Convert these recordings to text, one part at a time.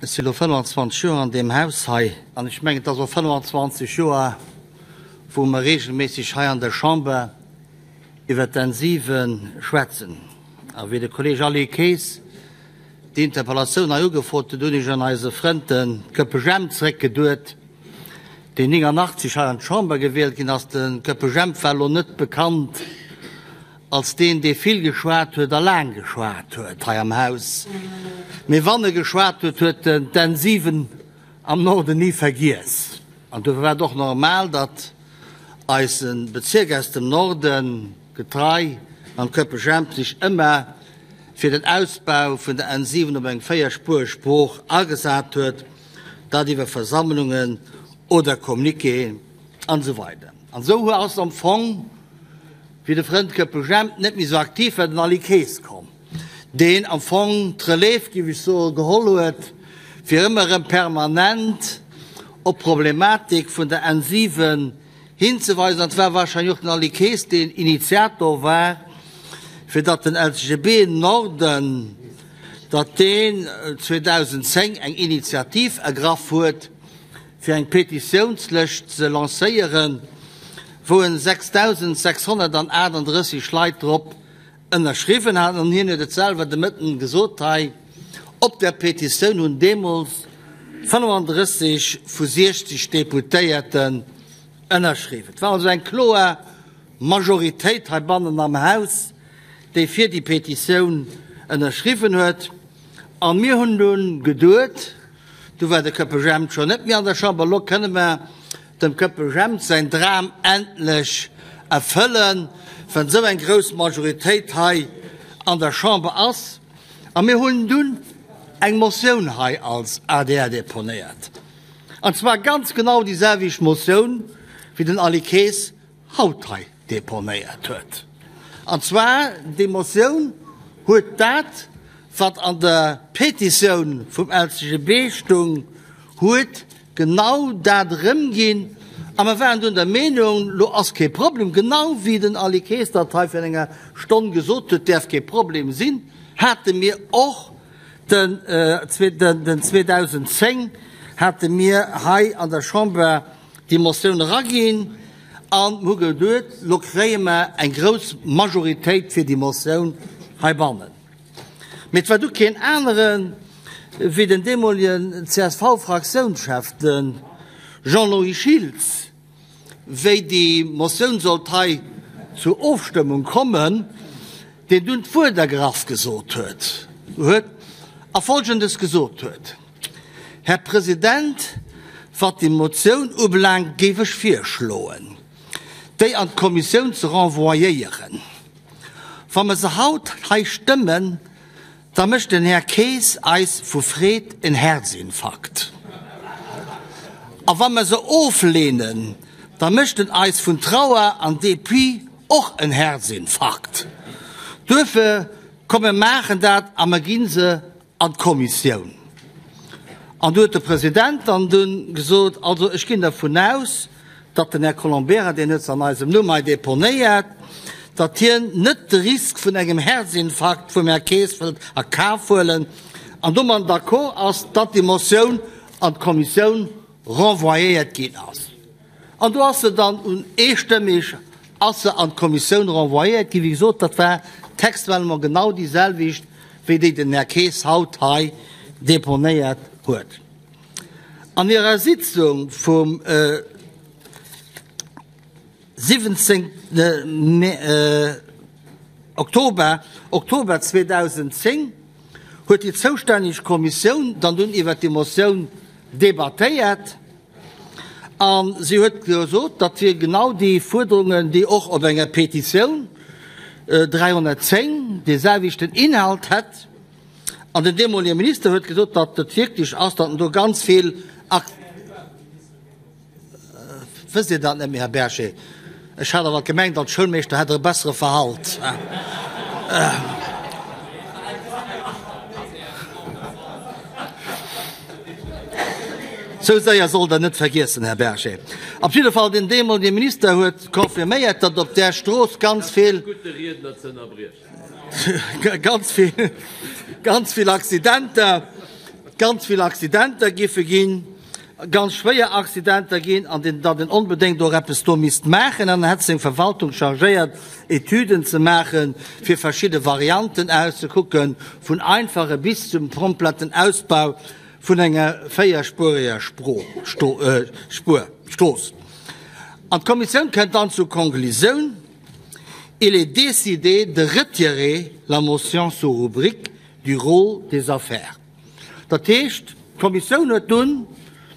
Ech si lo 25 Joer an deem Haus hei an ech mengen, et ass och 25 Joer, wou mer regelméisseg hei an der Chamber iwwert d'N 7 schwätzen. A wéi de Kolleg Aly Kaes déi Interpellatioun hei ugefrot huet, hunn ech un eise Frënd de Köppe Jemp zréckgeduet, deen 89 hei an d'Chamber gewielt ginn ass. De Köppe Jemp war lo net bekannt Als deen, dee vill geschwat huet a laang geschwat huet hei am Haus. Mee wann e geschwat huet, huet en d'N 7 am Norden ni vergiess. An duerfir war et och normal, datt eise Bezierk aus dem Norden, getrei mam Köppe Jemp, sech ëmmer fir den Ausbau vun der N 7 op eng véierspuereg Sprooch agesat huet, dat iwwer Versammlungen oder Communiquéen an esou weider. An esou ass am Fong Wéi de Frënd Köppel Jemp net méi sou aktiv war, den Aly Kaes komm, deen am Fong d'Relève, géif ech soen, geholl huet, fir ëmmer erëm permanent op d'Problematik vun der N 7 hinzeweisen. An et war wahrscheinlech och den Aly Kaes, deen Initiator war, fir datt den LCGB Norden, datt deen 2010 eng Initiativ ergraff huet, fir eng Petitiounslëscht ze lancéieren, wou en 6.638 Leit drop ënnerschriwwen haten. An hien huet et selwer de Mëtten gesot hei, op där Petitioun hunn deemools 35 vu 60 Deputéierten ënnerschriwwen. Et war also eng kloer Majoritéit heibannen am Haus, déi fir déi Petitioun ënnerschriwwen huet. A mir hunn dunn geduet, Du war de Köppe Jemp schon net méi an der Chamber. Elo kënne mer dem Köppe Jemp säin Dram endlech erfëllen, wann esou eng grouss Majoritéit hei an der Chamber ass. A mir hunn dunn eng Motioun hei als adr deponéiert, an zwar ganz genau déi selwecht Motioun, wéi den Aly Kaes haut hei deponéiert huet. An zwar, déi Motioun huet dat, wat an der Petitioun vum LCGB stung, huet genau dat erëmginn. A mer waren dunn der Meenung, lo ass kee Problem, genau wéi den Aly Kaes dat hei virun enger Stonn gesot huet, däerf kee Problem sinn, hate mir och den 2010 hate mir hei an der Chamber déi Motioun eraginn an hu geduet, lo kréie mer eng grouss Majoritéit fir déi Motioun heibannen. Mee et war du keen anere wéi den deemolegen CSV-Fraktiounschef, de Jean-Louis Schiltz, wéi déi Motioun sollt hei zur Ofstëmmung kommen, deen dunn d'Wuert ergraff gesot huet huet a Folgendes gesot huet, Här President, wat déi Motioun ubelaangt, géif ech virschloen, déi an d'Kommissioun ze renvoyéieren. Wa mer se haut hei stëmmen, da mécht den Här Kaes eis vu Freed en Herzinfarkt. A wa mer se oflehnen, da mécht en eis vun Trauer an Dépit och en Herzinfarkt. Duerfir, komm mer maachen dat a mer gi se an d'Kommissioun. An du huet de President dann dunn gesot, Also ech ginn dervun aus, datt den Här Colombera, deen huet se an eisem Numm hei deponéiert, datt hien net de Risk vun engem Herzinfarkt vum Här Kaes wëllt a Kaf huelen an domat d'accord ass, datt déi Motioun an d'Kommissioun renvoyéiert ginn ass. An do ass se dann un eestëmmeg ass se an d'Kommissioun renvoyéiert ginn. Wéi gesot, dat war textuellement genau déi selwecht, wéi déi den Här Kaes haut hei deponéiert huet. An hirer Sitzung vum 17. Oktober Oktober 2010 huet déi zoustänneg Kommissioun dann dunn iwwert déi Motioun debattéiert. A si huet gesot, datt wier genau déi Fuerderungen, déi och op enger Petitioun 310 dee selwechten Inhalt hätt. An den deemolege Minister huet gesot, datt et wierklech ass, datt en do ganz vill. Wësst Dir dat net méi, Här Berger? Ech hat awer gemengt, als Schoulmeeschter hätt Der e bessere Verhalt. Sou séier sollt Der net vergiessen, Här Berger. Op jidde Fall, den deemolege Minister huet confirméiert, datt op där Strooss ganz vill, ganz vill, ganz vill Accidenter. ganz vill Accidenter giffe ginn, ganz schwéier Accidenter ginn an datt een onbedéngt och eppes do misst maachen. An en hätt seng Verwaltung chargéiert, Etüden ze maachen, fir verschidde Varianten auszekucken, vun einfache bis zum kompletten Ausbau vun enger véierspuereger Strooss. An d'Kommissioun kënnt dann zur Konklusioun, Il est décidé de retirer la motion sous rubrique du rôle des affaires. Dat heescht, d'Kommissioun huet dunn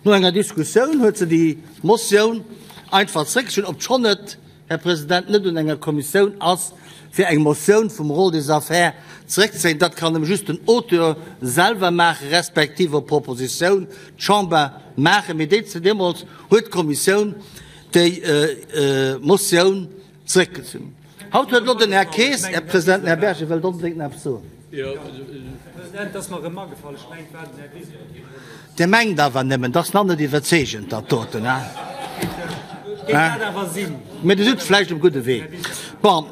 no enger Diskussioun huet se déi Motioun einfach zréckgezunn, obschonn et, Här President, net un enger Kommissioun ass, fir eng Motioun vum Rôle des affaires zréckzéien. Dat kann nëmme just den Auteur selwer maachen, respektiv op Propositioun d'Chamber maachen. Mee déi, deemools huet d'Kommissioun déi Motioun zréckgezunn. Haut huet elo den Här Kaes, Här President, den Här Berger wëllt onbedéngt nach eppes soen. Dir mengt awer nëmmen, dat ass nach net iwwerzeegend, dat doten, hein? Mee Dir sidd vläicht um gudde Wee. Bon,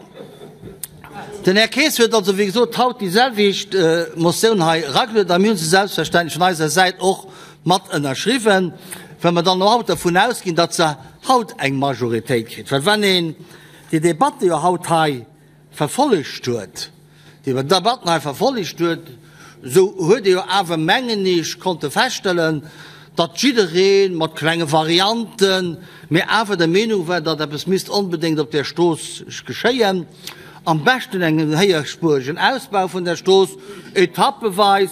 den Här Kaes huet also, wéi gesot, haut déi selwecht Motioun hei eragelueden a mir hu se selbstverständlech vun eiser Säit och mat ënnerschriwwen, well mer dann och haut dervun ausginn, datt se haut eng Majoritéit kritt. Well wann een déi Debatte jo haut hei verfollegt huet, déi Debatten hei verfollegt huet, esou huet ee jo awer, mengen ech, konnte feststellen, datt jidderee mat klenge Varianten, mee awer der Meenung war, datt eppes misst onbedéngt op där Strooss geschéien, am beschten en héierspueregen Ausbau vun där Strooss, etappeweis.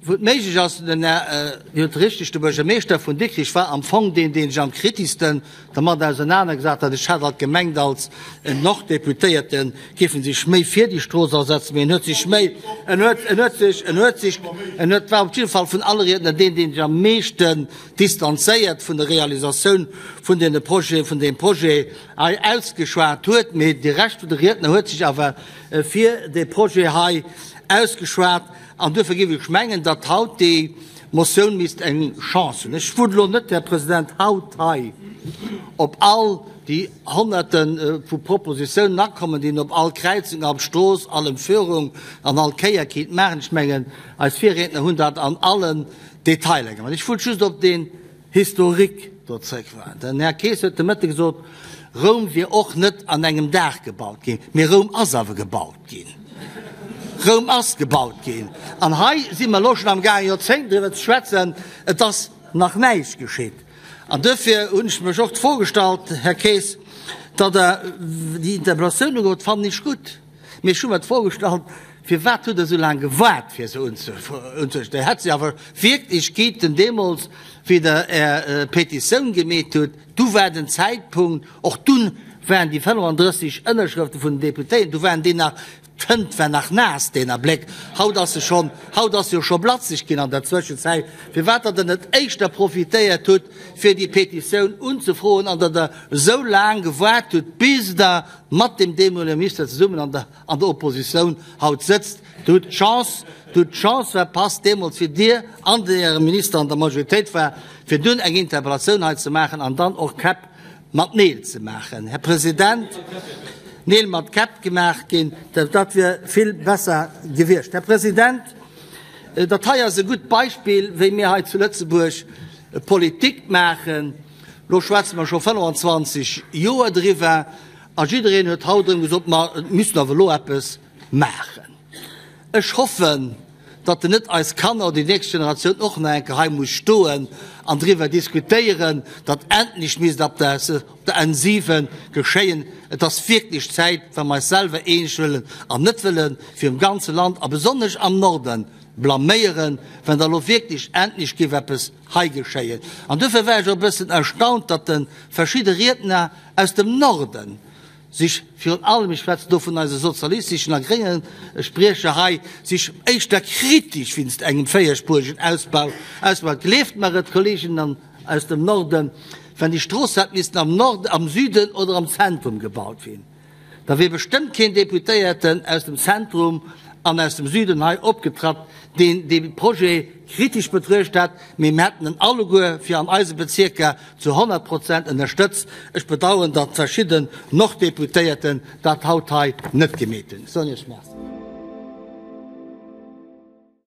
Wou et méiglech ass, den Här, Dir hutt richteg, de Buergermeeschter vun Dikrich war am Fong deen, dee sech am kritischsten dermat ausernanergesat hat. Ech hat alt gemengt, als Norddeputéierte géif en sech méi fir déi Strooss asetzen, mee en huet sech méi, en huet, en huet sech, en huet sech, en huet, war op jidde Fall vun alle Riedner deen, dee sech am meeschten distanzéiert vun der Realisatioun vun deene Projeten, vun deem Projet hei ausgeschwat huet. Mee de Rescht vun de Riedner huet sech awer fir dee Projet hei ausgeschwat. An duerfir géif ech mengen, datt haut déi Motioun misst eng Chance hunn. Ech wunn elo net, Här President, haut hei op all déi Honnerte vu Propositiounen akommen, déi een op all Kräizung, all Strooss, all Emführung an all Kéier kéint maachen. Ech mengen, eis Virriedner hunn dat an allen Detailer gemaach. Ech wullt just op deen Historique do zréck war. Den Här Kaes huet de Mëtte gesot, Roum wier och net an engem Dag gebaut ginn. Mee Roum ass awer gebaut ginn. Roum ass gebaut ginn. An hei si mer elo schonn am gaangen, Joerzéngten driwwer ze schwätzen. Et ass nach näischt geschitt. An duerfir hunn ech mech och d'Fro gestallt, Här Kaes, datt Der déi Interpellatioun ugeholl hutt, fannen ech gutt. Mee ech hu mer d'Fro gestallt, Firwat hutt Der esou laang gewaart, fir se unzehuelen? Der hätt se awer wierklech kéinten deemools, wéi Der Är Petitioun gemeet hutt, du war den Zäitpunkt, och dunn waren déi 35 Ënnerschrëfte vun den Deputéierten, du waren déi nach, d'Tënt war nach naass deen Abléck, haut ass se schonn, haut ass se jo scho blatzeg ginn an der Zwëschenzäit, firwat Der dann net éischter profitéiert hutt, fir déi Petitioun unzefroen an datt Der esou laang gewaart hutt, bis Der mat deem deemolege Minister zesummen an der an der Oppositioun haut sëtzt. Der hutt d'Chance, der hutt d'Chance verpasst deemools, wéi Dir an Äre Minister an der Majoritéit war, fir dunn eng Interpellatioun hei ze maachen an dann och Käpp mat Neel ze maachen. Här President, Neel mat Käpp gemaach ginn, dat wier vill besser gewiescht. Här President, dat hei ass e gutt Beispill, wéi mir hei zu Lëtzebuerg Politik maachen. Elo schwätze mer scho 25 Joer driwwer a jiddereen huet haut erëm gesot, ma et misst awer elo eppes maachen. Ech hoffen, datt net eis Kanner oder déi nächst Generatioun och nach eng Kéier hei muss stoen an driwwer diskutéieren, datt endlech misst ab der N 7 geschéien. Et ass wierklech Zäit, wa mer eis selwer eescht wëllen an net wëlle fir um ganze Land a besonnesch am Norden blaméieren, wann da elo wierklech endlech géif eppes hei geschéien. An duerfir war ech och e bëssen erstaunt, datt de verschidde Riedner aus dem Norden sech virun allem, ech schwätzen do vun eise sozialisteschen a grénge Spriecher hei, sech éischter kritesch wéinst engem véierspueregen Ausbau ausgeschwat. Gleeft mer et, Kolleegen aus dem Norden, wann déi Strooss hätt missen am Norden, am Süden oder am Zentrum gebaut ginn, Da wier bestëmmt keen Deputéierten aus dem Zentrum an aus dem Süden hei opgetratt, deen dee Projet kritesch betruecht hätt, mee mir hätten en alleguer fir an eise Bezierker zu 100 Prozent ënnerstëtzt. Ech bedauern, datt verschidden Norddeputéierten dat haut hei net gemeet hunn. Ech soen Iech Merci.